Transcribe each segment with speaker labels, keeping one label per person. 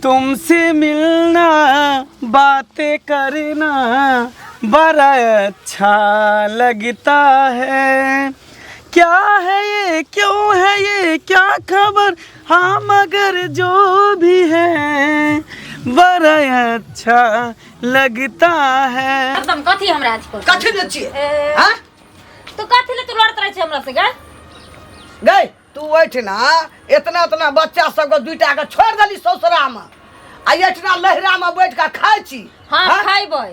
Speaker 1: तुमसे मिलना बातें करना बड़ा अच्छा लगता है। क्या है ये, क्यों है ये, क्या खबर, हाँ मगर जो भी है बड़ा अच्छा लगता है।
Speaker 2: एकदम कथी हमरा अथी कर
Speaker 3: कथी ले छियै?
Speaker 2: ए,
Speaker 3: हाँ?
Speaker 2: तू कथी ले तू लड़त रहै छै हमरा से गे?
Speaker 3: गै, तू ओहिठिना एतना एतना बच्चा सबके दुइटा के छोड़ि देली ससुरामे आ एहिठिना लहरामे बैठ कऽ खाइ छी।
Speaker 2: हाँ,
Speaker 3: हाँ?
Speaker 2: खाइबै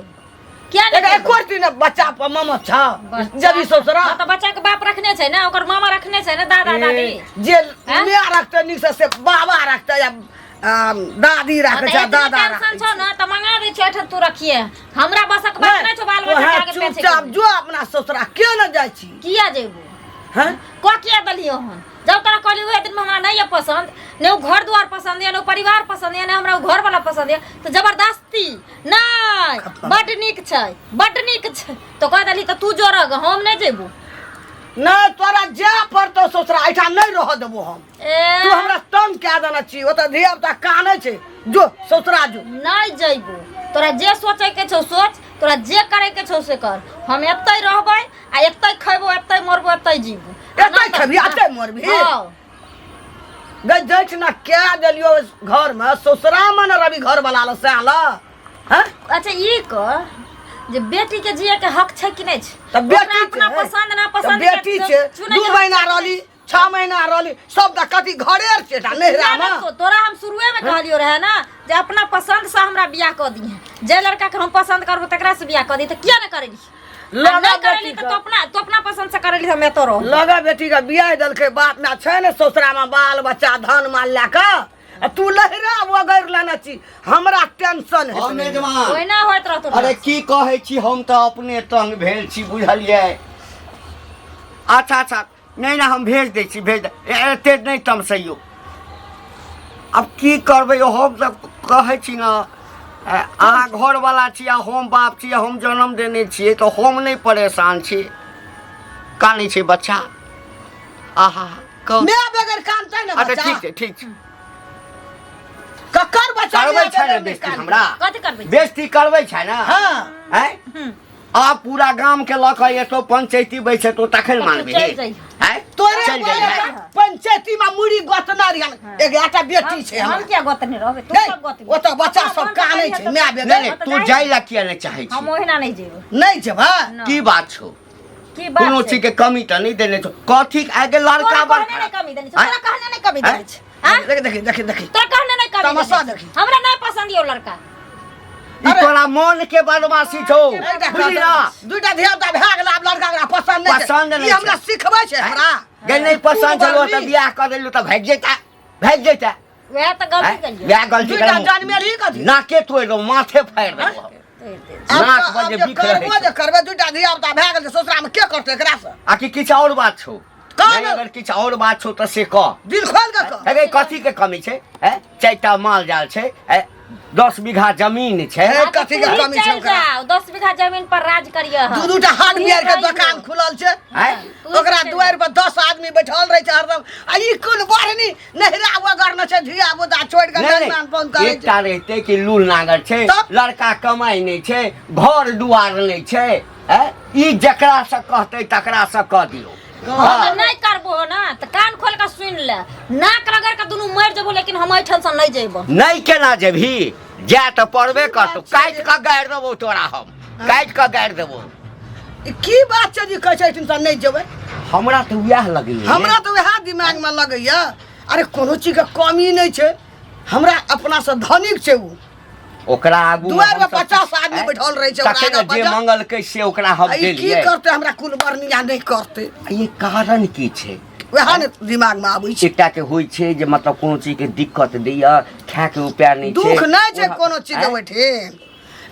Speaker 2: किया नहि?
Speaker 3: एक
Speaker 2: खेबै?
Speaker 3: एको दिन बच्चा पर मामा छ
Speaker 2: बच्चा-
Speaker 3: जबी ससुरा।
Speaker 2: हाँ, तऽ बच्चा के बाप रखने छै ने, ओकर मामा रखने छै ने, दादा दादी।
Speaker 3: जे
Speaker 2: हाँ?
Speaker 3: माय रखतै नीकसँ से बाबा रखतै या दादी
Speaker 2: हाँ,
Speaker 3: रखै
Speaker 2: तऽ
Speaker 3: छै
Speaker 2: एतने
Speaker 3: दादा
Speaker 2: टेंशन
Speaker 3: रखै
Speaker 2: छौ ने तऽ मंगा दै छियौ एहिठाम, तू रखिए। हमरा बसक बात नहि छौ बाल बच्चा
Speaker 3: ओएह
Speaker 2: के आगे पीछे।
Speaker 3: चुपचाप जो अपना ससुरा, किया ने जाइ छी?
Speaker 2: किया जेबू?
Speaker 3: हैं?
Speaker 2: कह किया देलियो हन? जब तोरा कहली उहे दिन में हमरा नहीं है पसंद, ने उ घर द्वार पसंद है, ने उ परिवार पसंद है, ने हमरा उ घर वाला पसंद है, तो जबरदस्ती नहीं, बड नीक छै, बड नीक छै तो कह देली, तऽ तू जोरग, हम नहीं जेबू।
Speaker 3: नहि, तोरा जाय पड़तौ ससुरा, एहिठाम नहि रहऽ देबो हम।
Speaker 2: ए
Speaker 3: तू हमरा तंग कए देने छी, ओतऽ धिया पुता कानै छै। जो ससुरा जो।
Speaker 2: नहीं जइबू। तोरा जे सोचे के छौ सोच, तोरा जे करे के छौ से कर। हम एतै रहबै आ एतै खैबो, एतै मरबो, एतै जीबो।
Speaker 3: एतै खेबही, एतै मरबही?
Speaker 2: हाँ।
Speaker 3: गै, जैठना कए देलियौ घरमे, ससुरामे ने रवि घर वाला ल सएह ल हैं?
Speaker 2: अच्छा, ई कह जे बेटी के जिए के हक छै कि नहि छै?
Speaker 3: तऽ बेटी
Speaker 2: ओकरा अपना
Speaker 3: छै।
Speaker 2: पसंद ना
Speaker 3: तऽ
Speaker 2: पसंद के
Speaker 3: बेटी छै,
Speaker 2: चुनै
Speaker 3: 2
Speaker 2: के हक
Speaker 3: महीना
Speaker 2: छै कि
Speaker 3: रहली, 6 महीना रहली, सब तऽ कथी घरे छै टा नैहरा
Speaker 2: नहि?
Speaker 3: मे।
Speaker 2: तोरा हम शुरुए में कहलियो रहे ना जे अपना पसंद से हमरा बियाह कऽ दिहे, जे लड़का के हम पसंद करबो तकरा से बियाह कऽ दी, तऽ किया ने करेली? आ
Speaker 3: लगा
Speaker 2: नहि करेली
Speaker 3: बेटी
Speaker 2: तऽ तू अपना, तू अपना पसंद से करेली, हम एतऽ रह।
Speaker 3: लगा बेटी के बियाह देलकै, बाप माय छै ने ससुरा मे बाल बच्चा धन माल लए कऽ, आ तू लहरा वगैर लेने छी, हमरा टेंशन
Speaker 4: हम
Speaker 3: हेतै।
Speaker 4: मेजबान
Speaker 2: ओहिना होइत रहतो।
Speaker 4: अरे की कहै छी, हम तऽ अपने तंग भेल छी, बुझलियै? अच्छा अच्छा, नहि नहि, हम भेज दै छी, भेज दे। एते नहि तमसैयौ। आब की करबै, हम तऽ कहै छी ने, अहाँ घरवला छी आ हम बाप छी, हम जन्म देने छियै, तऽ हम नहि परेशान छी? कानै छै बच्चा, आहा, कहू।
Speaker 3: माय बगैर कानतै ने
Speaker 4: अच्छा।
Speaker 3: बच्चा?
Speaker 4: ठीक छै, ठीक छै।
Speaker 3: ककर बच्चा
Speaker 4: करबै
Speaker 3: माय
Speaker 4: छै ने
Speaker 3: बगैर नहि
Speaker 4: बेइज्जती
Speaker 3: कानतै?
Speaker 4: हमरा?
Speaker 2: कथी करबै?
Speaker 4: बेइज्जती करबै छै ने?
Speaker 3: हँ।
Speaker 4: आँय? आब पूरा गाम के लऽ कऽ एतो पंचायती बैसेतो तखन मानबही?
Speaker 2: चलि जइहे।
Speaker 4: आँय?
Speaker 3: तोरे
Speaker 4: चलि जइहे।
Speaker 3: पंचायती में मुड़ी गोतना रिहन, एक एकटा बेटी छै
Speaker 2: हम
Speaker 3: हमरा।
Speaker 2: किया गोतने रहबै? तू
Speaker 3: नहीं,
Speaker 2: सब गोतबी।
Speaker 3: ओतऽ बच्चा सब कानै छै माय
Speaker 4: नहि
Speaker 3: बगैर।
Speaker 4: नहि, तू जाइ लए किया नहि चाहै
Speaker 2: हम
Speaker 4: छी?
Speaker 2: ओहिना नहि जेबै।
Speaker 3: नहि जेबै?
Speaker 4: की बात छौ?
Speaker 2: की बात
Speaker 4: कोनो
Speaker 2: छै?
Speaker 4: चीज के कमी तऽ नहि देने छौ। कथी आगे लड़का
Speaker 2: तोरा
Speaker 4: बड़
Speaker 2: कहने नहि कमी देने छौ?
Speaker 4: आँय?
Speaker 2: तोरा कहने नहि कमी देने
Speaker 4: आँय?
Speaker 2: छौ? आँय?
Speaker 3: देख देखी देखी देखी।
Speaker 2: तोरा कहने नहि कमी
Speaker 3: तमाशा
Speaker 2: देने छौ?
Speaker 3: देखी।
Speaker 2: हमरा नहि पसंद यौ लड़का।
Speaker 4: ई तोरा मन के बदमाशी छौ,
Speaker 3: एकटा
Speaker 4: बुझली ना?
Speaker 3: दुइटा धिया पुता भए गेल, आब लड़का ओकरा पसंद नहि छै।
Speaker 4: पसंद नहि
Speaker 3: ई हमरा
Speaker 4: छै।
Speaker 3: सिखबै छै हमरा।
Speaker 4: गे नहि पसंद छलौ तऽ बियाह कऽ देलू तऽ भागि जैता, भागि जैता।
Speaker 2: वएह तऽ गलती केलियै।
Speaker 4: वएह गलती
Speaker 3: दुइटा
Speaker 4: केलहुँ।
Speaker 3: जन्मेलही कथी?
Speaker 4: नाके तोड़ि देबौ, माथे फाड़ि देबौ।
Speaker 2: तोड़ि दे।
Speaker 3: आब
Speaker 4: नाक
Speaker 3: तऽ-
Speaker 4: पर
Speaker 3: आब
Speaker 4: जे
Speaker 3: जे
Speaker 4: बिख रहै
Speaker 3: करबो
Speaker 4: छौ।
Speaker 3: जे करबै, दुइटा धिया पुता भए गेल छै, ससुरामे के करतै एकरा से?
Speaker 4: आ कि किछु आओर बात छौ?
Speaker 3: कह
Speaker 4: नहि,
Speaker 3: ने।
Speaker 4: अगर किछु आओर बात छौ तऽ से कह।
Speaker 3: दिल खोल के कह।
Speaker 4: अरे कथी के कमी छै? हैं, चारिटा माल जाल छै, 10 बीघा जमीन छै।
Speaker 3: हे, कथी के
Speaker 2: तू ही
Speaker 3: कमी छै
Speaker 2: चलि
Speaker 3: ओकरा?
Speaker 2: जाओ, 10 बीघा जमीन पर राज करिए।
Speaker 3: दू दूटा हार्डवेयर के दोकान खुलल छै।
Speaker 4: हैं?
Speaker 3: ओकरा दुआरि पर 10 आदमी बैठल रहै छै हरदम, आ ई कोन बढ़नी नहिरा वगर न छै, धिया पुता छोड़ि कऽ
Speaker 4: नहि,
Speaker 3: दरमान फोन
Speaker 4: नहि,
Speaker 3: करै छै।
Speaker 4: एकटा रहितै कि लूल नागर छै।
Speaker 3: तब?
Speaker 4: लड़का कमाइ नहि छै, घर दुआर नहि छै। हैं? ई जकरा से कहतै तकरा से कह दियौ।
Speaker 2: हम तऽ नहि करबो ना तऽ कान खोल के सुनि ले, नाक रगड़ के दुनू मरि जेबो, लेकिन हम एहिठाम से नहि जेबो।
Speaker 4: नहि, केना जेबही? जाय तऽ पड़बे करतौ। काटि कऽ गाड़ि देबौ तोरा, हम काटि कऽ गाड़ि देबौ।
Speaker 3: ई की बात छै जे कहै छै एहिठाम से नहि जेबै?
Speaker 4: हमरा तऽ उएह लगैया।
Speaker 3: हमरा तऽ वएह दिमागमे लगैया। अरे कोनो चीजके कमी नहि छै हमरा, अपनासँ धनिक छै ओ।
Speaker 4: ओकरा आगू मे
Speaker 3: दुआरि पर
Speaker 4: हमसब
Speaker 3: 50 आदमी
Speaker 4: आँय?
Speaker 3: बैठल रहै छै ओकरा
Speaker 4: तखन
Speaker 3: आगाँ
Speaker 4: ने जे
Speaker 3: बजा।
Speaker 4: मंगलकै से ओकरा हम
Speaker 3: आ ई की
Speaker 4: देलियै।
Speaker 3: करतै हमरा? कुल बर्निया नहि करतै।
Speaker 4: ई कारण की छै?
Speaker 3: वएह ने दिमागमे आबै छै।
Speaker 4: एकटा के होइ छै जे मतलब कोनो चीज के दिक्कत दैया, खाय के उपाय नहि छै।
Speaker 3: दुख नहि छै कोनो चीज
Speaker 4: आँय?
Speaker 3: ओहिठाम।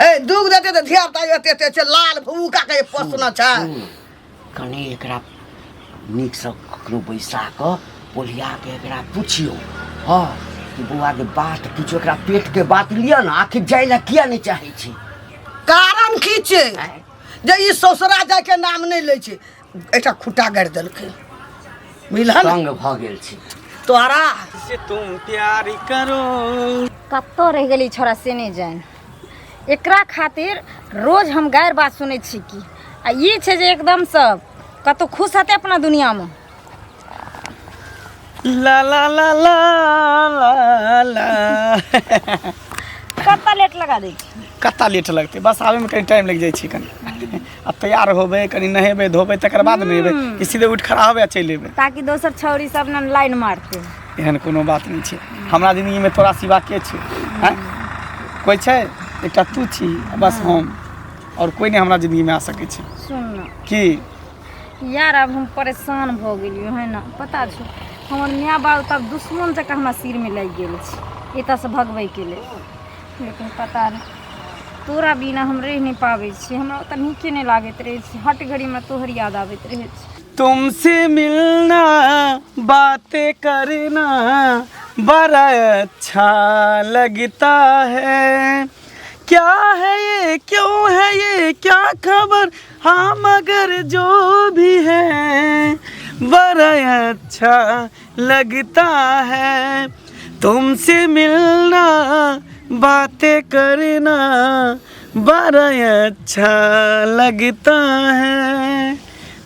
Speaker 3: ए दुख देतै तऽ धिया पुता एते एते छै, लाल भूका के पोसना छै।
Speaker 4: सुन, कनि एकरा नीकसँ कखनो बैसा कऽ पोलिया के एकरा पुछियौ, हँ, कि बौआके बात किछु एकरा पेटके बात लिअ ने, आखिर जाइ लए किया नहि चाहै छी?
Speaker 3: कारण की छै जे ई ससुरा जायके नाम नहि लै छै? एकटा खुट्टा गाड़ि देलकै, बुझलहन?
Speaker 4: तंग भऽ गेल छी
Speaker 3: तोरा
Speaker 1: से तुम प्यार करो।
Speaker 2: कतऽ रहि गेली छोरा से नहि जानि। एकरा खातिर रोज हम गारि बात सुनै छी की आ ई छै जे एकदम सब कतौ खुश हेतै अपना दुनियामे।
Speaker 1: ला ला ला ला ला ला।
Speaker 2: कतऽ लेट लगा दै छी?
Speaker 1: कत्ता लेट लगतै, बस आबैमे कनि टाइम लागि जाइ छै कनि। आ तैयार होबै, कनि नहेबै धोबै तकर बाद ने एबै, कि सीधे उठि खड़ा होबै आ चलि एबै?
Speaker 2: ताकि दोसर छौरी सब ने लाइन मारतै।
Speaker 1: एहन कोनो बात नहि छै, हमरा जिन्दगीमे तोरा सिवा के छै? आँय, कोइ छै? एकटा तू छी बस, हम आओर कोइ नहि हमरा जिन्दगीमे आ सकै छै।
Speaker 2: सुन ने।
Speaker 1: की
Speaker 2: यार, आब हम परेशान भऽ गेलियो है ने। पता छौ, हमर माय बाप तऽ आब दुश्मन जकाँ हमरा सिरमे लागि गेल छै एतऽसँ भगबैके लेल। लेकिन पता नहि, तोरा बिना हम रहि नहि पाबै छी। हमरा ओतऽ नीके नहि लागैत रहै छै, हर घड़ी हमरा तोहर याद आबैत रहै छै।
Speaker 1: तुमसे मिलना बातें करना बड़ा अच्छा लगता है। क्या है ये, क्यों है ये, क्या खबर? हाँ, मगर जो भी है बड़ा अच्छा लगता है। तुमसे मिलना बातें करना बड़ा अच्छा लगता है।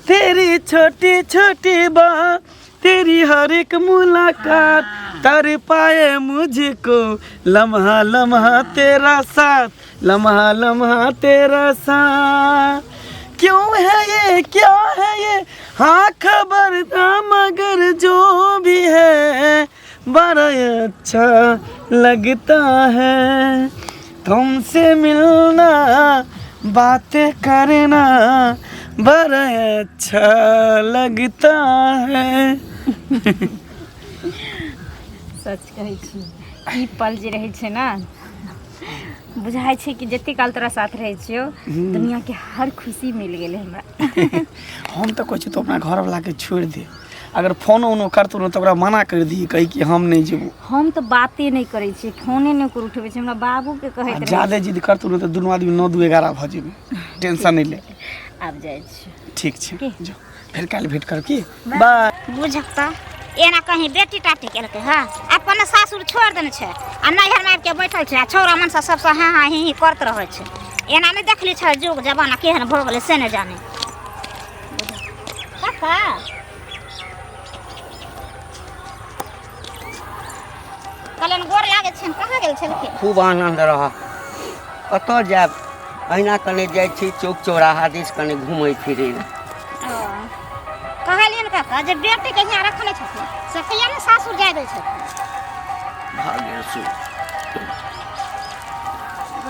Speaker 1: तेरी छोटी छोटी बात, तेरी हर एक मुलाकात तर पाए मुझको। लम्हा लम्हा तेरा साथ, लम्हा लम्हा तेरा साथ। क्यों है ये, क्या है ये? हाँ, खबर था, मगर जो भी है बड़ा अच्छा लगता है। तुमसे मिलना बातें करना बड़ा अच्छा लगता है।
Speaker 2: सच कहै छी, ई पल जे रहै छै ने, बुझाइ छै कि जते काल तोरा साथ रहै छियौ, दुनियाके हर खुशी मिल गेलै हमरा।
Speaker 1: हम तऽ कहै छी, तू अपना घरवलाके छोड़ि दे। अगर फोनो उनो करतौ ने तऽ ओकरा मना करि दिही, कही कि हम नहि जेबो।
Speaker 2: हम तऽ बाते नहि करै छियै, फोने नहि ओकर उठबै छियै। हमरा बाबूके
Speaker 1: आ
Speaker 2: कहैत रहै।
Speaker 1: ज्यादे जिद करतौ ने तऽ दुनू आदमी 9 2 11 भऽ जेबै, टेंशन नहि ले।
Speaker 2: आब जाइ छियै।
Speaker 1: ठीक छै।
Speaker 2: की?
Speaker 1: जो, फेर काल्हि भेंट करब की। बाय।
Speaker 5: बुझक तऽ एना कहीं बेटी टाटी केलकै हँ, अपन सासुर छोड़ि देने छै आ नैहरमे आबिके बैठल छै आ छौड़ा मनसा सबसँ हाँ हाँ ही ही करैत रहै छै। एना नहि देखली छै, युग जमाना केहन भऽ गेलै से नहि जाने। काका कहलनि, गोर लागै छनि। कहाँ गेल छलखिन?
Speaker 4: खूब आनन्द रह। कतऽ जायब, अहिना कने जाइ छी चौक चौराहा दिस कने घुमै फिरै लए।
Speaker 5: ओ, कहलियनि काका जे बेटीके हियाँ रखने छथिन से किया ने सासुर जाय दै छथिन?
Speaker 4: भऽ गेल। सुन,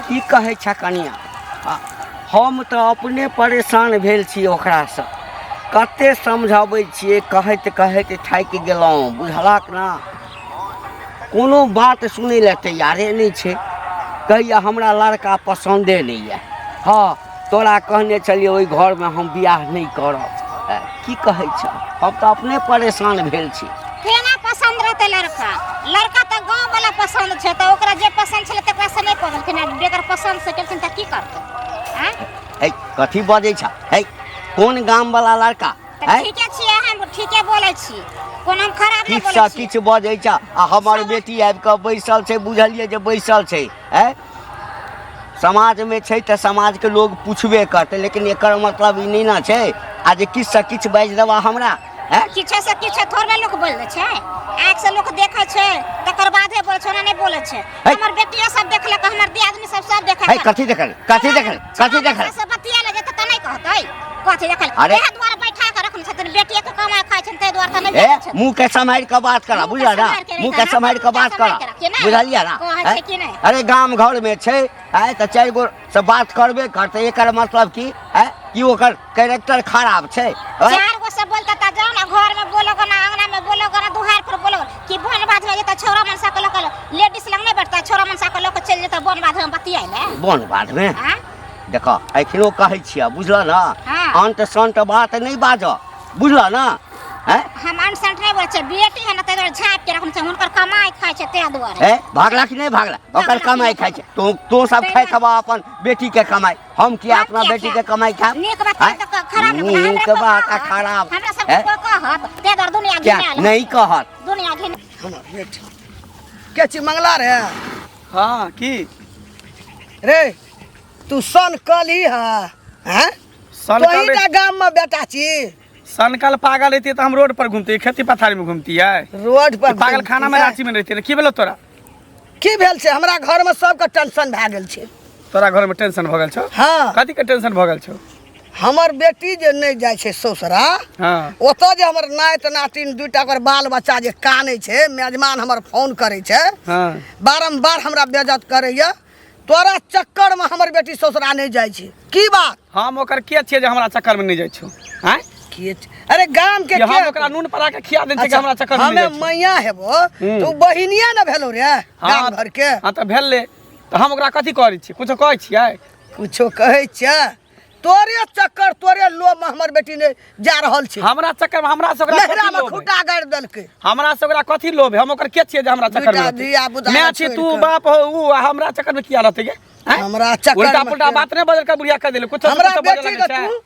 Speaker 4: की कहै छ कनिया, आ, हम तऽ अपने परेशान भेल छी ओकरासँ। कते समझाबै छियै, कहैत कहैत थाकि गेलहुँ, बुझलक ने? कोनो बात सुनै लए तैयारे नहि छै। कहैया हमरा लड़का पसन्दे नहि यऽ। हँ, तोरा कहने छलियै ओहि घरमे हम बियाह नहि करब। की कहै छ, हम तऽ अपने परेशान भेल छी।
Speaker 5: केना पसन्द रहतै लड़का? लड़का तऽ गाँव वाला पसन्द छै, तऽ ओकरा जे पसन्द छलै तकरा से नहि पड़लखिन आ बेगर पसन्द से केलखिन तऽ की करतै? आँय?
Speaker 4: है, कथी बजै छ? है, कोन गाम वाला लड़का?
Speaker 5: तऽ
Speaker 4: है,
Speaker 5: ठीके छियै, हम ठीके बोलै छी, कोनो हम खराब नहि
Speaker 4: किछु
Speaker 5: बोलै
Speaker 4: सँ
Speaker 5: छी।
Speaker 4: किछु बजै छ आ हमर बेटी आबि कऽ बैसल छै, बुझलियै जे बैसल छै। है, समाजमे छै तऽ समाजके लोग पुछबे करतै, लेकिन एकर मतलब ई नहि ने छै आ जे किछु सँ किछु बाजि देबा हमरा। है,
Speaker 5: किछो से किछो थोड़बे लोक बोल दै छै। आँखि से लोक देखै छै तकर बादे बोलै छै, ओना नहि बोलै छै।
Speaker 4: है।
Speaker 5: हमर बेटियो सब देखलक, हमर दियादनी सब सब देखलक।
Speaker 4: है, कथी देखल? कथी देखल? कथी देखल?
Speaker 5: से बतिया ले जेतै तऽ नहि कहतै कथी देखल?
Speaker 4: अरे।
Speaker 5: इएह दुआरे बैठा के रखने छथिन, बेटिये के कमाइ खाइ छथिन, ताहि दुआरे तऽ नहि
Speaker 4: ए
Speaker 5: भेजै छथिन।
Speaker 4: मुँह के सम्हारि कऽ बात करा,
Speaker 5: मुँह के
Speaker 4: बुझल ना?
Speaker 5: सम्हारि के
Speaker 4: मुँह के
Speaker 5: रखा,
Speaker 4: सम्हारि कऽ
Speaker 5: मुँह के
Speaker 4: बात करा,
Speaker 5: सम्हारि के रखिए ना।
Speaker 4: बुझलियै ना?
Speaker 5: कहै
Speaker 4: हैं?
Speaker 5: छै कि नहि?
Speaker 4: अरे, गाम घर में छै आय तऽ चारि गो से बात करबे करतै। एकर मतलब की है कि ओकर कैरेक्टर खराब छै? आँय?
Speaker 5: चार गो से बोलता त जाओ ना घर में बोलो ना, अंगना में बोलो ना, दुहार पर बोलो कि बन बाध में जेता छौरा मनसा के लक लेडीज लंग नहीं बैठता, छौरा मनसा के लक चल जेता बन बाध में बतियाय ले।
Speaker 4: बन बाध में?
Speaker 5: हां।
Speaker 4: देखो, एखनो कहै छियै, बुझल ना?
Speaker 5: हाँ।
Speaker 4: अंत संत बात नहि बाजऽ, बुझल ना? हैं?
Speaker 5: हम अंत संत नहीं बोलै छियै, बेटी है ना ताहि दुआरे झाँपि के रखने छै, हुनकर कमाइ खाइ छै ताहि दुआरे।
Speaker 4: ए, भागला कि नहि भागला? ओकर
Speaker 5: भागला कि
Speaker 4: कमाइ
Speaker 5: नहि?
Speaker 4: खाइ छै, तू तू सब
Speaker 5: ताहि
Speaker 4: खाइत
Speaker 5: दुआरे।
Speaker 4: हबा अपन बेटी के कमाइ, हम किया
Speaker 5: हम
Speaker 4: अपना
Speaker 5: किया
Speaker 4: बेटी के
Speaker 5: खायब?
Speaker 4: कमाइ खायब?
Speaker 5: नीक बात
Speaker 4: आँय?
Speaker 5: तऽ खराब नहि बोला,
Speaker 4: नीक
Speaker 5: हमरा कोइ
Speaker 4: बात आ
Speaker 5: कहत,
Speaker 4: खराब
Speaker 5: हमरा सबके
Speaker 4: हैं?
Speaker 5: कोइ कहत ताहि दुआरे दुनिया
Speaker 4: क्या
Speaker 5: घिनायल
Speaker 4: नहीं कहत?
Speaker 5: दुनिया घिन
Speaker 3: हमर बेटी के छी मंगला रे?
Speaker 1: हाँ की
Speaker 3: रे तू सन कली है हैं
Speaker 1: सन
Speaker 3: तोही
Speaker 1: कल
Speaker 3: टा गाम में बेटा छी
Speaker 1: सनकल पागल रहती तऽ हम रोड पर घूमती खेती पथारी में घूमती है
Speaker 3: रोड पर
Speaker 1: पागल खाना में
Speaker 3: घूमती है।
Speaker 1: रांची में रहती है की भेलो तोरा
Speaker 3: की भेल छै हमरा घर में सबके टेंशन भए गेल छै
Speaker 1: तोरा घर में टेंशन भऽ गेल छौ
Speaker 3: हाँ
Speaker 1: कथी के टेंशन भऽ गेल छौ
Speaker 3: हमर बेटी जे नहि जाइ छै ससुरा
Speaker 1: हाँ
Speaker 3: ओतऽ जे हमर नाति नातिन दूटा ओकर बाल बच्चा जे कानै छै मेजमान हमर फोन करै छै
Speaker 1: हाँ
Speaker 3: बारम्बार हमरा बेजत करैया तोरा चक्करमे हमर बेटी ससुरा नहि जाइ छै की बात
Speaker 1: हम ओकर के छियै जे हमरा चक्कर में नहि जाइ छौ आँय
Speaker 3: के छै? अरे गाम के
Speaker 1: कि हम
Speaker 3: के
Speaker 1: ओकरा नून परा के खिया देने छियै कि हमरा चक्कर में
Speaker 3: हमे
Speaker 1: नहि जाइ छौ
Speaker 3: मैया हेबो तऽ उ बहिनिया ने भेलो रे गाम घर के
Speaker 1: हाँ तऽ भेल ले तऽ हम ओकरा कथी करै छियै कुछो कहै छियै
Speaker 3: कुछो कहै छियै तोरे चक्कर तोरे लोभ में हमर बेटी ने जा रहल छै
Speaker 1: हमरा चक्कर में हमरा से ओकरा
Speaker 3: नहरा
Speaker 1: कथी
Speaker 3: में
Speaker 1: लोभ है?
Speaker 3: खुटा गाड़ि देलकै
Speaker 1: हमरा से ओकरा कथी लोभ है हम ओकर के छियै जे हमरा चक्कर में
Speaker 3: दूटा
Speaker 1: रहतै?
Speaker 3: धिया-पुता
Speaker 1: मैं छी
Speaker 3: छोड़ि
Speaker 1: तू
Speaker 3: कऽ।
Speaker 1: बाप हो उ आ हमरा चक्कर में किया रहतै गे आँय?
Speaker 3: हमरा चक्कर
Speaker 1: उल्टा
Speaker 3: में
Speaker 1: पुल्टा
Speaker 3: किया-
Speaker 1: बात नहीं बदल के बुढ़िया कह देले कुछो
Speaker 3: हमरा
Speaker 1: कुछो बजऽ
Speaker 3: बेटी
Speaker 1: लगै
Speaker 3: के
Speaker 1: छै
Speaker 3: तू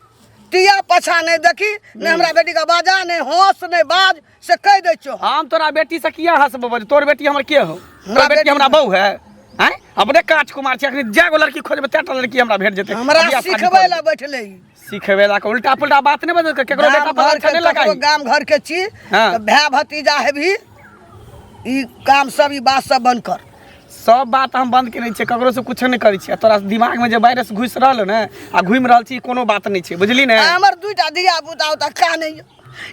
Speaker 3: टिया पछा नहि देखी नहि हमरा बेटी के बाजा नहि हंस नहि बाज से कहि दै छौ
Speaker 1: हम तोरा बेटी से किया हंसबो बज तोर बेटी हमर के हो
Speaker 3: हमरा
Speaker 1: तोर बेटी
Speaker 3: बेटी-
Speaker 1: हमरा बहू है आँय अपने काच कुमार छै अखनी जागो लड़की खोजबै तेटा लड़की हमरा भेट जेतै
Speaker 3: हमरा
Speaker 1: बियाह शादी
Speaker 3: सिखबै
Speaker 1: कऽ
Speaker 3: लए बैठले ई।
Speaker 1: लेबै। सिखबै ला के उल्टा पुल्टा बात नहीं बदल के केकरो बेटा
Speaker 3: गाम
Speaker 1: पर
Speaker 3: घर
Speaker 1: अच्छा
Speaker 3: के
Speaker 1: नहीं
Speaker 3: ककरो
Speaker 1: लगाई
Speaker 3: गाम घर के छी
Speaker 1: हाँ।
Speaker 3: तऽ भाय भतीजा हेबही ई काम सब ई बात सब बंद कर
Speaker 1: सब बात हम बंद केने छियै ककरो से कुछो नहि करै छियै तोरा दिमाग में जे वायरस घुसि रहल ने आ घुमि रहल छी कोनो बात नहि छै बुझली ने
Speaker 3: आ हमर दूटा धिया पुता ओतऽ कानै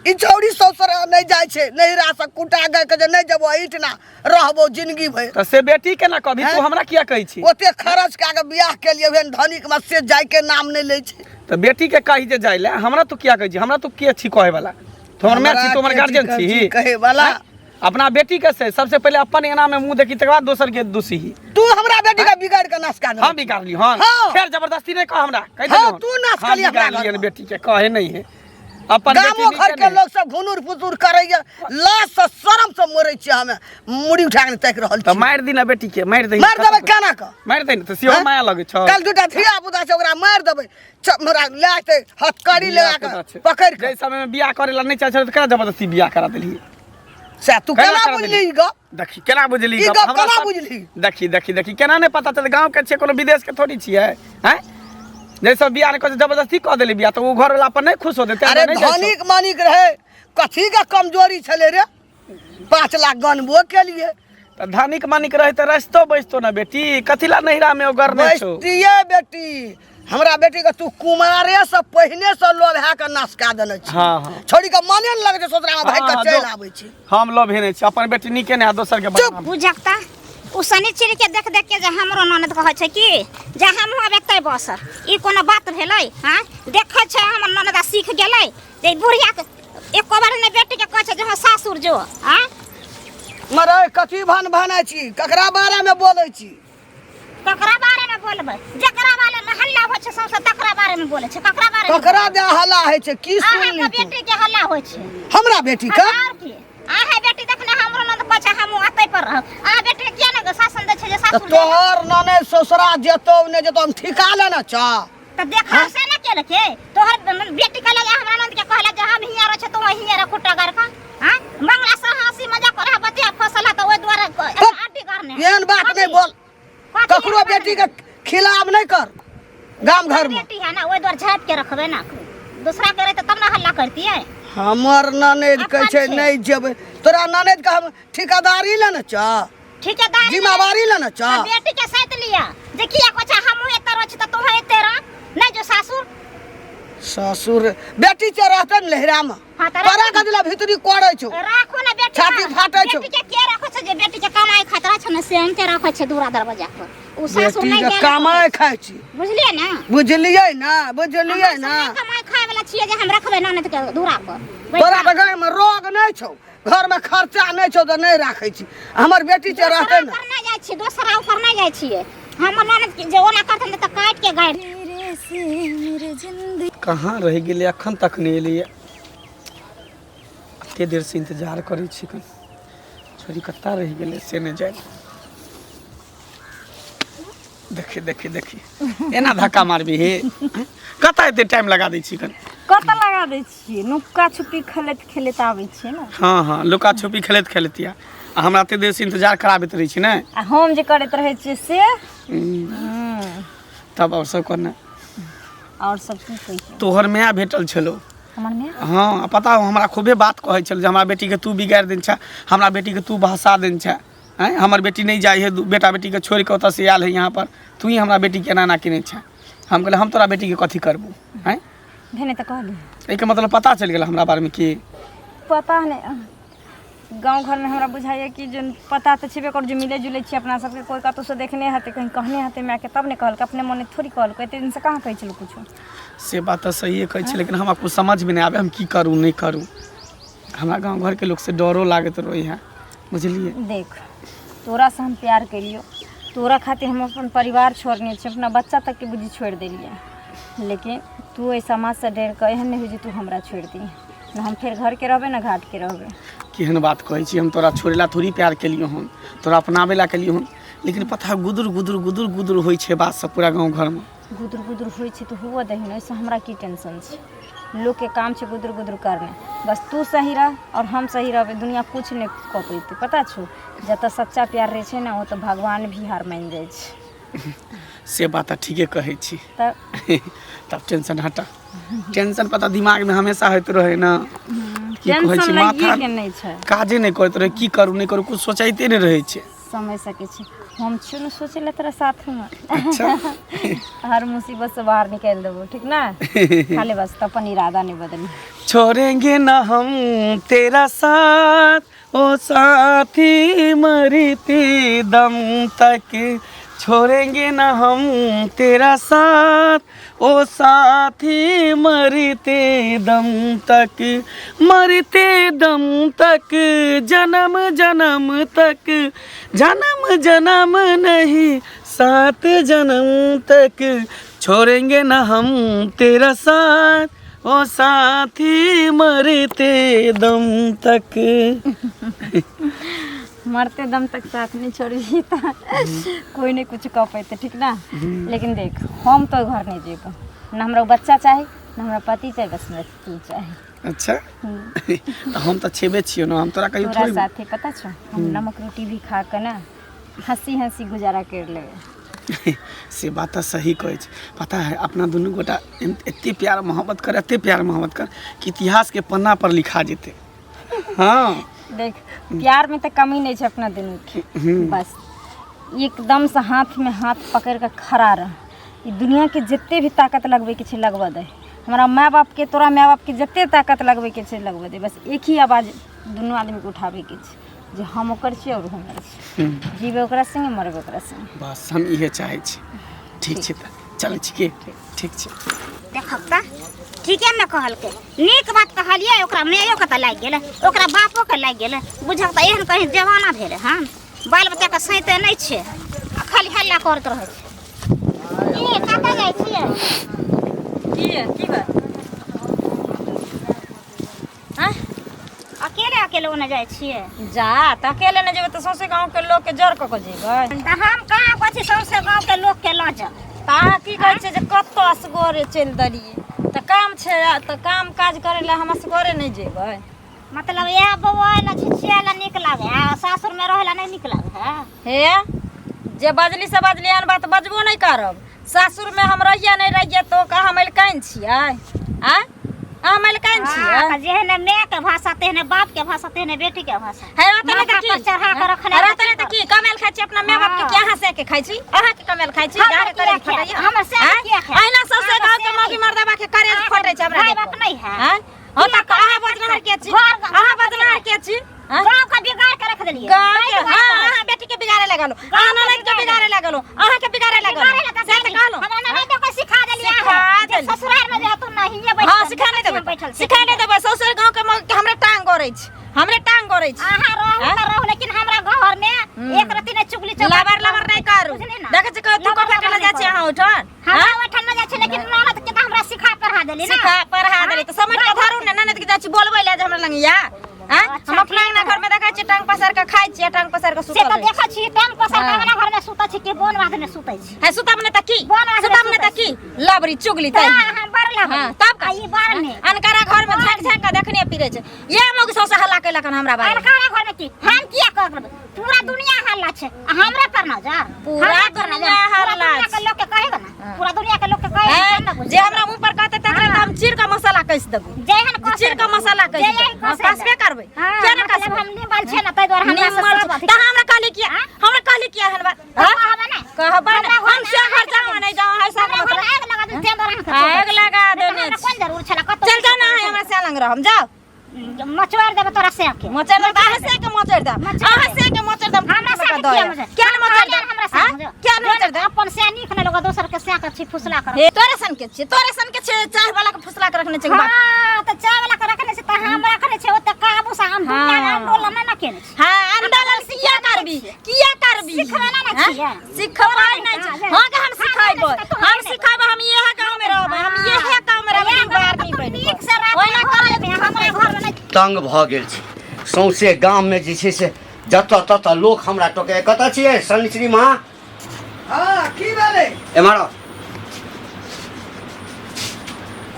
Speaker 3: ई छौड़ी ससुर नहि जाइ छै नैहरा से कुटा गए के जे नहि जेबो एहिठिना रहबो जिंदगी भरि
Speaker 1: तऽ से बेटी केना कहबी तू
Speaker 3: हैं?
Speaker 1: हमरा किया कहै छी
Speaker 3: ओते खर्च कए के बियाह केलियै ओहन धनिक में से जाय के नाम नहि लै छै
Speaker 1: तऽ बेटी के कही जे जाइ लए हमरा तू किया कहै छी हमरा तू के छी कहै वाला तू हमर माय छी तू हमर
Speaker 3: हमरा के
Speaker 1: गार्जियन
Speaker 3: छी
Speaker 1: छी
Speaker 3: कहै वाला?
Speaker 1: हैं? अपना बेटी के से सबसे पहले अपन एना में मुंह देखी तकर बाद दोसर के दुसी
Speaker 3: तू हमरा बेटी के बिगाड़ के नाश कए
Speaker 1: हम बिगाड़ली हन
Speaker 3: हाँ।
Speaker 1: फेर जबरदस्ती नहीं कह हमरा कहि
Speaker 3: हाँ,
Speaker 1: देलहुँ।
Speaker 3: तू नाश
Speaker 1: हम
Speaker 3: कली हमरा
Speaker 1: बिगाड़ली हन
Speaker 3: घरमे।
Speaker 1: बेटी के कहे नहीं है अपन बेटी
Speaker 3: गामो
Speaker 1: नीके
Speaker 3: घर के
Speaker 1: नहीं।
Speaker 3: लोग सब घुनुर फुसुर करैया लाज से शरम से मरै छियै हमे मुड़ी उठा के ताकि रहल
Speaker 1: तऽ
Speaker 3: छी
Speaker 1: मारि दी ना बेटी के मारि दही
Speaker 3: मारि देबै केना कऽ
Speaker 1: मारि दही ने तऽ सेहो
Speaker 3: हैं?
Speaker 1: माया लगै छौ
Speaker 3: काल्हि दूटा धिया पुता छै ओकरा मारि देबै हमरा लए जेतै हथकड़ी लगा
Speaker 1: धिया-पुता
Speaker 3: कऽ
Speaker 1: छै।
Speaker 3: पकड़ि कऽ
Speaker 1: जाहि समय में बियाह करे ला नहीं चाहै छलै तऽ केना जबरदस्ती बियाह करा देलही
Speaker 3: सएह तू
Speaker 1: केना
Speaker 3: केना
Speaker 1: करा
Speaker 3: बुझली
Speaker 1: देलही?
Speaker 3: ई गप
Speaker 1: देखी केना बुझली
Speaker 3: ई
Speaker 1: गप?
Speaker 3: गप
Speaker 1: हमरा
Speaker 3: केना
Speaker 1: सब-
Speaker 3: बुझली?
Speaker 1: देखी देखी देखी केना नहि पता चलै गाँव के छियै कोनो विदेश के थोड़ी छियै हैं जैसे बियाह नहि करै जबरदस्ती कऽ देली बियाह तऽ ओ घर वाला पर नहि खुश होतै तें
Speaker 3: अरे
Speaker 1: नहि जाइ छौ।
Speaker 3: धनिक मानिक रहै कथी के कमजोरी छलै रे 5 लाख गनबो केलिए
Speaker 1: तऽ धनिक मनिक रहै तऽ रस्तो बैसतो ने बेटी कथी ला नैहरा में ओगर नहि छौ
Speaker 3: बैसतियै बेटी हमरा बेटी के तू कुमारे से पहिने से लोभ है के नाश कए देने छी
Speaker 1: हाँ, हाँ।
Speaker 3: छोड़ी के मने ने लगै छै सोचरा में भागि
Speaker 1: हाँ,
Speaker 3: के
Speaker 1: हाँ,
Speaker 3: चलि
Speaker 1: जो-
Speaker 3: आबै छी
Speaker 1: हम लोभे नहि छी अपन बेटी नीके नहि आ दोसर के बदनाम।
Speaker 5: बुझक तऽ ओ शनिचर के देख देख के जे हमरो ननद कहै छै कि जे हमहूँ आब एतै बसब ई कोनो बात भेलै हँ देखै छै हमर ननद आ सीख गेलै जे ई बुढ़ियाके एको बार नहि बेटीके कहै छै जे हँ सासुर जो आँय
Speaker 3: मरे कथी भन भनै छी ककरा बारे में बोलै छी
Speaker 5: ककरा बारे में बोलबै जकरा बारे में हल्ला होइ छै सौंसे तकरा बारे में बोलै छै ककरा बारे में
Speaker 3: ककरा दे हल्ला होइ छै की
Speaker 5: अहाँके
Speaker 3: सुनली तू
Speaker 5: बेटी के हल्ला होइ छै
Speaker 3: हमरा बेटी के
Speaker 5: आओर की अहाँ बेटी देखने हमरो ननद कहै छै हमहूँ अतै पर रहब अहाँ बेटी के किया ने शासन दै छै जे
Speaker 3: तऽ
Speaker 5: सासुर जाय
Speaker 3: तोहर नने ससुरा जेतौ नहि जेतौ हम ठिका लेने छ
Speaker 5: तऽ देखा से ने केलकै तोहर बेटी कहलक जे हमरा ननद के कहलक जे हम हियाँ रहै छै तू हियाँ रह खुट्टा गाड़ कऽ आँय मंगला से हँसी मजाक करे बतिया फसल तऽ ओहि दुआरे आटी करने
Speaker 3: एहन बात नहि बोल
Speaker 5: कथी
Speaker 3: ककरो
Speaker 5: एहन बात
Speaker 3: बेटी के खिलाफ नहि कर गाम घर में
Speaker 5: बेटी है ना ओहि दुआरे झाँपि के रखबै ना दूसरा के रहतै तब ना हल्ला करतियै
Speaker 3: हमर ननैद कहै छै
Speaker 5: अपन छै।
Speaker 3: नहि जेबै तोरा ननैद के हम ठिकादारी लेने छ
Speaker 5: ठिकेदारी
Speaker 3: जिम्मेवारी लेने छ
Speaker 5: तऽ बेटी के सैत लिअ जे किया कहै छै हमहूँ एतऽ रहै छी तऽ तोहूँ एते रह नहि जो सासुर
Speaker 3: ससुर बेटी छै रहतै ने लहरा में
Speaker 5: हाँ, तऽ
Speaker 3: तोरा
Speaker 5: राखू।
Speaker 3: कथी ला भीतरी करै छौ
Speaker 5: राखू ने बेटी
Speaker 3: छाती फाटै छौ।
Speaker 5: बेटी के के राखै छै जे बेटी के कमाई खातिर छै ने से अनते राखै छै दूरा दरवाजा पर उ सासुर
Speaker 3: बेटी
Speaker 5: नहि
Speaker 3: के
Speaker 5: गेल
Speaker 3: कमाइ खाइ छी
Speaker 5: बुझलियै ने
Speaker 3: बुझलियै ना बुझलियै
Speaker 5: हम
Speaker 3: ना
Speaker 5: सब नहि कमाई खाय वाला छियै जे हम रखबै ननद के दूरा पर
Speaker 3: तोरा तऽ गाय में रोग नहि छौ घर में खर्चा नहि छौ तऽ नहि राखै छी हमर बेटी छै
Speaker 5: दोसरा
Speaker 3: रहतै ने
Speaker 5: ऊपर नहि जाइ छियै दोसरा ऊपर नहि जाइ छियै हमर ननद के जे ओना करतन तऽ काटि के गाड़ि
Speaker 1: कहाँ रहि गेलै एखन तक नहि एलैए एते देरसँ इंतजार करै छी कन छोरी कतऽ रहि गेलै से नहि जानि देखी देखी देखी एना धक्का मारबी हे कतऽ एते टाइम लगा दै छी कन
Speaker 6: कतऽ लगा दै छियै नुक्का छुपी खेलैत खेलैत आबै छियै ने
Speaker 1: हँ हँ लुका छुपी खेलैत खेलैत या आ हमरा एते देर से इंतजार कराबैत रहै छी ने
Speaker 6: आ हम जे करैत रहै छियै से
Speaker 1: तब आओर सब करना
Speaker 6: आओर सब की कहियै
Speaker 1: तोहर माय भेटल छलो
Speaker 6: हमर माय
Speaker 1: हँ आ पता हो हमरा खूबे बात कहै छल जे हमरा बेटीके तू बिगाड़ि देने छह हमरा बेटीके तू भसा देने छह आँय हमर बेटी नहि जाइ है बेटा बेटीके छोड़ि कऽ ओतऽसँ आयल है यहाँ पर तू ही हमरा बेटीके एना एना केने छह हम कहलियै हम तोरा बेटीके कथी करबू आँय
Speaker 6: भेने तऽ कहली
Speaker 1: एहिके मतलब पता चलि गेल हमरा बारेमे की
Speaker 6: पता नहि गाँव घरमे हमरा बुझाइए कि जे पता तऽ छेबे करू जे मिलै जुलै छियै अपना सबके कोइ कतहुसँ देखने हेतै कहीं कहने हेतै मायके तब ने कहलकै अपने मोने थोड़ी कहलकै एते दिनसँ कहाँ कहै छलहुँ किछो
Speaker 1: से बात तऽ सहिए कहै छै लेकिन हमरा कुछ समझमे नहि आबै हम की करू नहि करू हमरा गाँव घरके लोकसँ डरो लागैत रहै है बुझलियै
Speaker 6: देख तोरासँ हम प्यार केलियौ तोरा खातिर हम अपन परिवार छोड़ने छी अपना बच्चा तकके बुझी छोड़ि देलियै लेकिन तू एहि समाजसँ डरि कऽ एहन नहि होइ जे तू हमरा छोड़ि दिही ने हम फेर घरके रहबै ने घाटके रहबै
Speaker 1: केहन बात कहै छी हम तोरा छोड़ै ला थोड़ी प्यार केलियौ हन तोरा अपनाबै ला केलियौ हन लेकिन पता हौ, गुदुर गुदुर गुदुर गुदुर होइ छै बात सब पूरा गाँव घरमे
Speaker 6: गुदुर गुदुर होइ छै तऽ हुअ दही ने ओहिसँ हमरा की टेंशन छै लोकके काम छै गुदुर गुदुर करनाइ बस तू सही रह आओर हम सही रहबै दुनिया किछु नहि कऽ पेतै पता छौ जतऽ सच्चा प्यार रहै छै ने ओतऽ भगवान भी हार मानि जाइ छै
Speaker 1: से बात तऽ ठीके कहै छी
Speaker 6: तऽ
Speaker 1: तब टेंशन हटा टेंशन पता दिमागमे हमेशा होइत रहै ने की कहै
Speaker 6: टेंशन
Speaker 1: छी
Speaker 6: लैए
Speaker 1: माथा
Speaker 6: के नहि छै
Speaker 1: काजे नहि करैत रहै की करू नहि करू कुछ सोचैते नहि रहै छै
Speaker 6: समझ सकै छी हम छियौ ने सोचै लए तोरा साथमे
Speaker 1: अच्छा
Speaker 6: हर मुसीबत से बाहर निकालि देबो ठीक ना खाली बस तऽ अपन इरादा नहि बदली
Speaker 1: छोड़ेंगे ना हम तेरा साथ ओ साथी मरते दम तक छोड़ेंगे ना हम तेरा साथ ओ साथी मरते दम तक मरते दम तक जन्म जन्म तक जन्म जन्म नहीं सात जन्म तक छोड़ेंगे ना हम तेरा साथ ओ साथी मरते दम तक
Speaker 6: मरते दम तक साथ नहीं छोड़बी तऽ कोई नहीं कुछ कह पेते ठीक ना लेकिन देख हम तो घर नहीं जेबो ना हमरा बच्चा चाही ना हमरा पति चाही बस हमरा तू चाही
Speaker 1: अच्छा तऽ हम तऽ छेबे छियौ ने हम तोरा कहियो
Speaker 6: तोरा
Speaker 1: थोड़ी
Speaker 6: साथे पता छौ हम नमक रोटी भी खा के ना हंसी हंसी गुजारा कर लेबै
Speaker 1: से बात तऽ सही कहै छै पता है अपना दुनू गोटा एते प्यार मोहब्बत कर एते प्यार मोहब्बत कर कि इतिहासके पन्ना पर लिखा जेतै हँ
Speaker 6: देख प्यार में तऽ कमी नहीं छै अपना दुनू के बस एकदम से हाथ में हाथ पकड़ के खड़ा रह ई दुनिया के जते भी ताकत लगबै के छै लगबऽ दे हमरा माय बाप के तोरा माय बाप के जते ताकत लगबै के छै लगबऽ दे बस एक ही आवाज दुनू आदमी के उठाबै के छै जे हम ओकर छियै और हमर छै जीबै ओकरा संगे मरबै ओकरा संगे
Speaker 1: बस हम इहे चाहै छी ठीक छै तऽ चलै छी की ठीक छै
Speaker 5: देखब तऽ ठीके ने कहलकै नीक बात कहलियै ओकरा मायोके तऽ लागि गेलै ओकरा बापोके लागि गेलै बुझक तऽ एहन कहीं जमाना भेलै हन बाल बच्चाके सैते नहि छै आ खाली हल्ला करैत रहै छै की कतऽ जाइ छियै
Speaker 2: की की बात आँय?
Speaker 5: अकेले अकेले ओने जाइ छियै
Speaker 2: जा तऽ अकेले नहि जेबै तऽ सौंसे गाँवके लोकके जर कऽ कऽ जेबै
Speaker 5: तऽ हम कहाँ कहै छी सौंसे गाँवके लोकके लऽ जाउ
Speaker 2: तऽ अहाँ की कहै छियै जे कतऽ असगरे चलि देलियै तऽ काम छै तऽ काम काज करै लए हम असगरे नहि जेबै
Speaker 5: मतलब इएह बौआ लए छिछिया लए नीक लागै है आ सासुरमे रहै लए नहि नीक लागै है
Speaker 2: हे जे बजली से बजली एहन बात बजबो नहि करब सासुरमे हम रहियै नहि रहियै तऽ ओकरा हम अलिकाइन छियै आँय अहाँ हम अलिकाइन छियै
Speaker 5: हाँ, जेहने माय के भाषा तेहने बाप के भाषा तेहने बेटी के भाषा
Speaker 2: हे रहतै नहि तऽ
Speaker 5: माथा
Speaker 2: की
Speaker 5: पर चढ़ा के रखने
Speaker 2: रहतै नहि तऽ की कमायल खाइ छी अपना माय बाप के की अहाँ से के खाइ छी अहाँ के कमायल खाइ छी
Speaker 5: हमर
Speaker 2: अहाँ के
Speaker 5: किया
Speaker 2: करेज
Speaker 5: खायब?
Speaker 2: फटैया
Speaker 5: हमर से
Speaker 2: आँय?
Speaker 5: किया खायब?
Speaker 2: अहिना सबसे
Speaker 5: अहाँके
Speaker 2: गाँव के
Speaker 5: से
Speaker 2: मौगी मर्दबा के करेज
Speaker 5: अहाँके
Speaker 2: फटै छै हमरा
Speaker 5: भाय
Speaker 2: देखो
Speaker 5: बाप नहि है।
Speaker 2: आँय? हो तऽ अहाँ बजनहार के छी
Speaker 5: घर-
Speaker 2: अहाँ बजनहार के छी आँय?
Speaker 5: गाँव के बिगाड़ के रख देलियै
Speaker 2: गाँव के हाँ अहाँ बेटी के बिगाड़े लगलो अहाँ ननद के बिगाड़े लगलो अहाँ के बिगाड़े लगलो
Speaker 5: बिगाड़े लगा
Speaker 2: से तऽ कहलो
Speaker 5: हमरा ननद के सिखा देलियै
Speaker 2: सिखा
Speaker 5: अहाँ। जे
Speaker 2: देली।
Speaker 5: ससुराल में जे तू नहिये बैठ
Speaker 2: हाँ सिखा नहीं देबै
Speaker 5: बैठल छी।
Speaker 2: सिखा नहीं देबै सौंसे गाँव के मौगी के हमरे टांग गड़ै छै हमरे टांग गड़ै छै
Speaker 5: अहाँ रहू
Speaker 2: आँय?
Speaker 5: तऽ रहू लेकिन हमरा घर में एक रत्ती नहि चुगली चौपाटी
Speaker 2: लबर लबर नहीं करू
Speaker 5: बुझली ना?
Speaker 2: देखै छी कहियो थूको
Speaker 5: लबर
Speaker 2: फेंकै
Speaker 5: लबर
Speaker 2: लए जाइ
Speaker 5: नहि
Speaker 2: छी अहाँ ओहिठाम
Speaker 5: हमरा
Speaker 2: आँय?
Speaker 5: ओहिठाम नहि जाइ छै लेकिन ननद के तऽ हमरा सिखा पढ़ा देली ना
Speaker 2: सिखा पढ़ा देली तऽ समझ के धरू ने ननद के जाइ छी बोलबै लए जे हमरा लग या आँय?
Speaker 5: अच्छा,
Speaker 2: हम अपना अंगना घर में देखै छी टांग पसार पसार के खाइ छी आ टांग पसार के
Speaker 5: से
Speaker 2: सुतल
Speaker 5: तऽ
Speaker 2: रहै छी।
Speaker 5: देखै छी टांग पसार के
Speaker 2: हाँ।
Speaker 5: अंगना घरमे सुतै छी कि बोन बाधमे सुतै छी
Speaker 2: है सुतब ने त की
Speaker 5: बोन बाधमे
Speaker 2: सुतब ने
Speaker 5: सुतै
Speaker 2: त की लबरी चुगली
Speaker 5: तऽ
Speaker 2: तै
Speaker 5: अहाँ बड़ लबरी।
Speaker 2: हाँ, तब का
Speaker 5: आ ई बार ने
Speaker 2: अनकारा घर में झांक झांक के देखने फिरे छै ये मौगी सौंसे हल्ला केलक हन हमरा बारे में।
Speaker 5: अनकारा घरमे की हम किया करबै पूरा दुनिया हल्ला छै आ हमरा पर नजर
Speaker 2: पूरा
Speaker 5: हमरा पर नजर।
Speaker 2: दुनिया
Speaker 5: पूरा
Speaker 2: हल्ला
Speaker 5: दुनिया के
Speaker 2: छै।
Speaker 5: लोक के कहेगा ना पूरा दुनिया के लोक के कहेगा
Speaker 2: हैं,
Speaker 5: तब ना बुझबै।
Speaker 2: जे हमरा मुंह पर कहते तकरा त हम चीर के मसाला कस देबो
Speaker 5: जेहन कसे
Speaker 2: चीर के मसाला कस
Speaker 5: जेहन
Speaker 2: देबो हाँ,
Speaker 5: कसे
Speaker 2: कसबे करबै
Speaker 5: हाँ,
Speaker 2: किया ने
Speaker 5: मतलब
Speaker 2: कसबै
Speaker 5: हम निमल छै ना ताहि दुआरे हमरा से
Speaker 2: निमल
Speaker 5: सब अथी
Speaker 2: त हमरा कहली किया हमरा कहली किया हन बात
Speaker 5: तऽ कहबै ने
Speaker 2: कहबै ने
Speaker 5: हमरा
Speaker 2: हम
Speaker 5: घरमे
Speaker 2: से घर जाऊं नहीं जाऊं ऐसा
Speaker 5: हमरा
Speaker 2: मतलब
Speaker 5: घरमे आगि लगा देल ताहि दुआरे अहाँके
Speaker 2: आग लगा
Speaker 5: नहि तऽ
Speaker 2: देने
Speaker 5: हमरा
Speaker 2: छी।
Speaker 5: कोन जरूर छलै कतौ
Speaker 2: चल जाओ ना हमरा से लंग रहम जाओ
Speaker 5: मचोड़ि देबै तोरा से के
Speaker 2: मोचर देब अहाँ से के मोचर देब
Speaker 5: मोचड़ि
Speaker 2: अहाँ
Speaker 5: देब।
Speaker 2: से के मोचर देब
Speaker 5: हमरा से के किया मचोड़ि?
Speaker 2: क्या न मोचर देब
Speaker 5: हमरा से
Speaker 2: हाँ?
Speaker 5: मचोड़ि।
Speaker 2: क्या न मोचर देब
Speaker 5: अपन से नीक नहि लगत दोसर के से के छी फुसला कर
Speaker 2: हे तोरे सन के छियै तोरे सन के छियै चाय वाला के फुसला के रखने छै बाप
Speaker 5: हाँ तऽ चाय वाला के रखने छै तऽ हम रखने छै ओते काबू से हम दुनिया
Speaker 2: हाँ।
Speaker 5: आंदोलन नहि ने केने छी
Speaker 2: हाँ आंदोलन किया करबी किया करबी
Speaker 5: सिखबेला ने
Speaker 2: हाँ?
Speaker 5: छियै।
Speaker 2: सिखबै नहि छै हाँ के हम सिखैबै हम सिखैबै हम इएह गाँव में रहबै हम इएह गाँव में रहबै हम बाहर नहि बैठबै
Speaker 5: नीक से राखबै
Speaker 2: ओहिना
Speaker 5: घरमे हमरा घरमे नहि
Speaker 4: तंग भऽ गेल छी सौंसे गाममे जे छै से जतऽ ततऽ लोक हमरा टोकै कतऽ छियै शनिश्री माँ
Speaker 3: हँ की भेलै
Speaker 4: एम्हर आउ।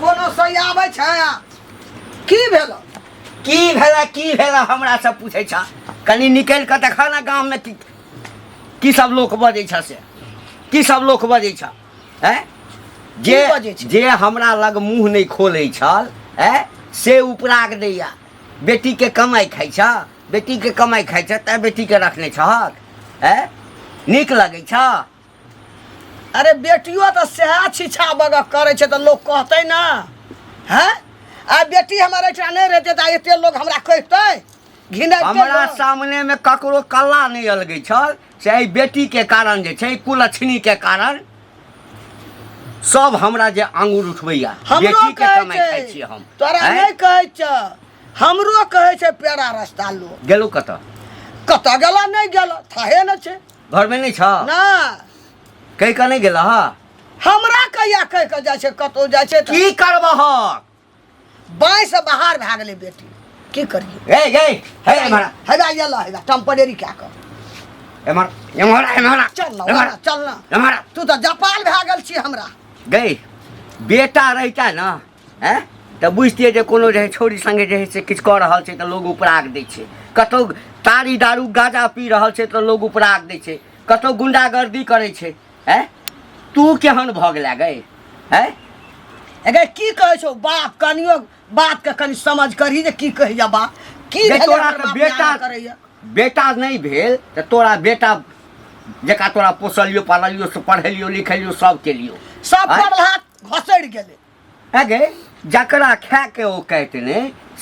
Speaker 3: कोनो सही आबै छै आ? की भेल
Speaker 4: की भेलै की भेलै हमरा सब पूछै छ कनि निकलि कऽ देखा ने गाममे की की सब लोक बजै छ से की सब लोक बजै छ हैं जे
Speaker 3: की बजै छै?
Speaker 4: जे हमरा लग मुँह नहि खोलै छल हैं से उपराग दैया बेटीके कमाइ खाइ छ बेटीके कमाइ खाइ छ तैँ बेटीके रखने छहक हैं नीक लगै छ
Speaker 3: अरे बेटियो तऽ सएह छिछा बगह करै छै तऽ लोक कहतै ने हैं आ बेटी हमर एहिठाम नहि रहितै तऽ एते लोक हमरा कहितै घिनैते
Speaker 4: हमरा
Speaker 3: लोक।
Speaker 4: सामने में ककरो कल्ला नहि अलगै छल से एहि बेटीके कारण जे छै कुलक्षणी के कारण सब हमरा जे आंगुर उठबैया
Speaker 3: हमरो
Speaker 4: बेटीके
Speaker 3: कहै
Speaker 4: कमाइ खाइ
Speaker 3: छै
Speaker 4: छी हम
Speaker 3: तोरा
Speaker 4: आँय?
Speaker 3: नहि कहै छ हमरो कहै छै पेड़ा रस्ता लोक
Speaker 4: गेलहुँ कतऽ
Speaker 3: कतऽ गेला नहि गेला थाहे नहि छै
Speaker 4: घरमे नहि छ
Speaker 3: ना
Speaker 4: कहि कऽ नहि गेलह
Speaker 3: हमरा कहिया कहि कऽ जाइ छै कतहु जाइ छै तऽ
Speaker 4: की करबहक
Speaker 3: बाँहि से बाहर भए गेलै बेटी की करियै
Speaker 4: हे गे हे एम्हर आ,
Speaker 3: हेबा एला हेबा टेम्परेरी कए कऽ
Speaker 4: एम्हर एम्हर आ, एम्हर आ,
Speaker 3: चल ना
Speaker 4: एम्हर आ,
Speaker 3: चल ना
Speaker 4: एम्हर आ।
Speaker 3: तू तऽ जपाल भए गेल छी हमरा
Speaker 4: गई बेटा रहिता ने हैं तऽ बुझतियै जे कोनो जे है छौड़ी सङ्गे जे है से किछु कऽ रहल छै तऽ लोग उपराग दै छै कतहु तारी दारू गाँजा पी रहल छै तऽ लोग उपराग दै छै कतहु गुंडागर्दी करै छै हैं तू केहन भऽ गेला गई हैं
Speaker 3: अगे की कहै छौ बाप कनियो बात के कनि समझ करही जे की कहैया बाप की
Speaker 4: जे
Speaker 3: भेलै
Speaker 4: तोरा
Speaker 3: हमर
Speaker 4: तऽ
Speaker 3: बाप
Speaker 4: बेटा
Speaker 3: एना करैया
Speaker 4: बेटा नहि भेल तऽ तोरा बेटा जकाँ तोरा पोसलियो पाललियो से पढ़ेलियो लिखेलियो सब केलियो
Speaker 3: सब
Speaker 4: आँय?
Speaker 3: पढ़ला घसड़ि गेलै
Speaker 4: अगे जकरा खायके ओ कहते ने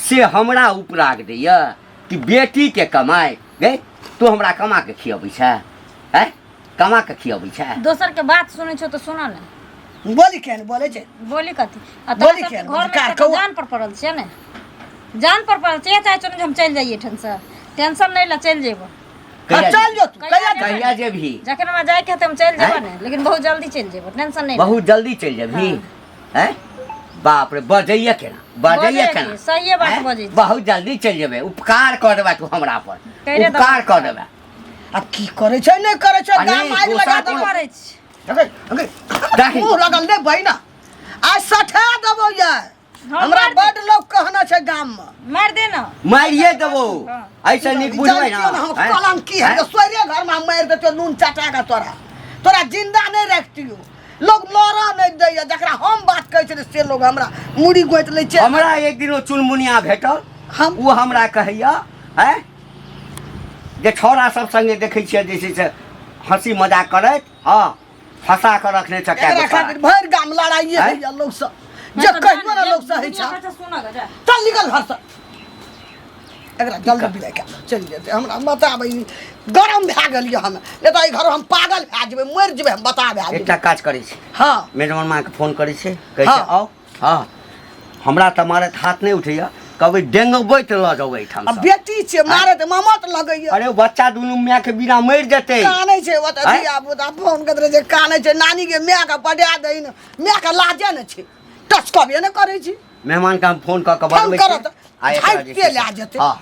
Speaker 4: से हमरा उपराग दैया कि बेटीके कमाइ गे तू हमरा कमा के खियबै छै आँय कमा के खियबै छै
Speaker 2: दोसर के बात सुनै छौ तऽ सुनऽ ने
Speaker 3: बोली केहन बोलै छै
Speaker 2: बोली कथी आ
Speaker 3: बोली
Speaker 2: तोरा सबके
Speaker 3: केहन?
Speaker 2: घर में
Speaker 3: कार
Speaker 2: तऽ
Speaker 3: कौआ।
Speaker 2: जान पर पड़ल छियै ने जान पर पड़ल छियै चाहै छौ ने जे हम चलि जाइए एहिठामसँ टेंशन नहि ले चलि जेबो
Speaker 3: हाँ,
Speaker 4: कहिया
Speaker 3: चल जो तू
Speaker 2: कहिया
Speaker 3: कहिया
Speaker 4: कहिया जेबही
Speaker 2: जखन हमरा जाइके हेतै हम चलि जेबो
Speaker 4: आँय?
Speaker 2: ने लेकिन बहुत जल्दी चलि जेबो टेंशन नहि ले।
Speaker 4: बहुत जल्दी चलि जेबही हैं बाप रे बजैया केना बजैया
Speaker 2: बजै
Speaker 4: केना
Speaker 2: की, सहिए बात
Speaker 4: हैं?
Speaker 2: बजै छी।
Speaker 4: बहुत जल्दी चलि जेबै उपकार कऽ देबै तू हमरा पर
Speaker 2: कहि रे
Speaker 4: उपकार कऽ देबै
Speaker 3: आब की करै छै नहि करै छै
Speaker 4: आ
Speaker 3: गाम
Speaker 4: नहि,
Speaker 3: आगि
Speaker 4: दोसर
Speaker 3: लगा
Speaker 4: कोनो-
Speaker 3: देबो
Speaker 2: करै छी
Speaker 3: अगे अगे
Speaker 4: दही।
Speaker 3: मुँह लगल नहि बहिना आइ सठा देबो ये
Speaker 2: हाँ,
Speaker 3: हमरा
Speaker 2: मारि दे।
Speaker 3: बड लोग कहना छै गाम में
Speaker 2: मारि दे ना
Speaker 4: मारिए देबो ऐसे नीक बुझबै
Speaker 3: जानतियो
Speaker 4: ना
Speaker 3: ने हम
Speaker 4: हैं?
Speaker 3: कलंकी है
Speaker 4: हैं?
Speaker 3: सोरे घर में हम मारि देतियो नून चटा के तोरा तोरा जिंदा नहीं रखतियो लोग लड़ा नहीं दैया जकरा हम बात कहै छियै से लोग हमरा मुड़ी गोति लै छै
Speaker 4: हमरा एक दिन ओ चुनमुनिया भेटल
Speaker 3: हम
Speaker 4: ओ हमरा कहैया हैं जे छौड़ा सब संगे देखै छियै जे छै से हँसी मजाक करैत हँ फंसा कऽ रखने छै कए
Speaker 3: एकरा
Speaker 4: गो
Speaker 3: खातिर
Speaker 4: सारा।
Speaker 3: भरि गाम लड़ाइए
Speaker 4: आँय?
Speaker 3: होइया लोग सब जे कहियो ना लोग सही छै चल निकल घर से एकरा जल्दी विदाई कए दे, चलि जेतै हमरा बताबै गरम भए गेल यऽ हम नहि तऽ एहि घर हम पागल भए जेबै मरि जेबै हम बता भए जेबै
Speaker 4: एकटा काज करै छी
Speaker 3: हँ
Speaker 4: मेजबान माँके फोन करै छै कहै छै
Speaker 3: हँ।
Speaker 4: आउ हँ हमरा तऽ मारैत हाथ नहि उठैया कहबै डेंगबैत लऽ जाउ एहिठाम
Speaker 3: आ बेटी छै मारे तऽ ममत लगैया
Speaker 4: अरे बच्चा दुनू माय के बिना मरि जेतै
Speaker 3: कानै छै ओतऽ
Speaker 4: आँय?
Speaker 3: धिया पुता फोन करैत रहै छै कानै छै नानी के माय के पटा दही ने माय के लाजे ने छै टच कबे ने करै छी
Speaker 4: मेहमान के हम फोन कऽ के
Speaker 3: फोन
Speaker 4: बजबै
Speaker 3: करत
Speaker 4: आ एकरा जे
Speaker 3: झाँपिते
Speaker 4: छै से-
Speaker 3: लए जेतै
Speaker 4: हँ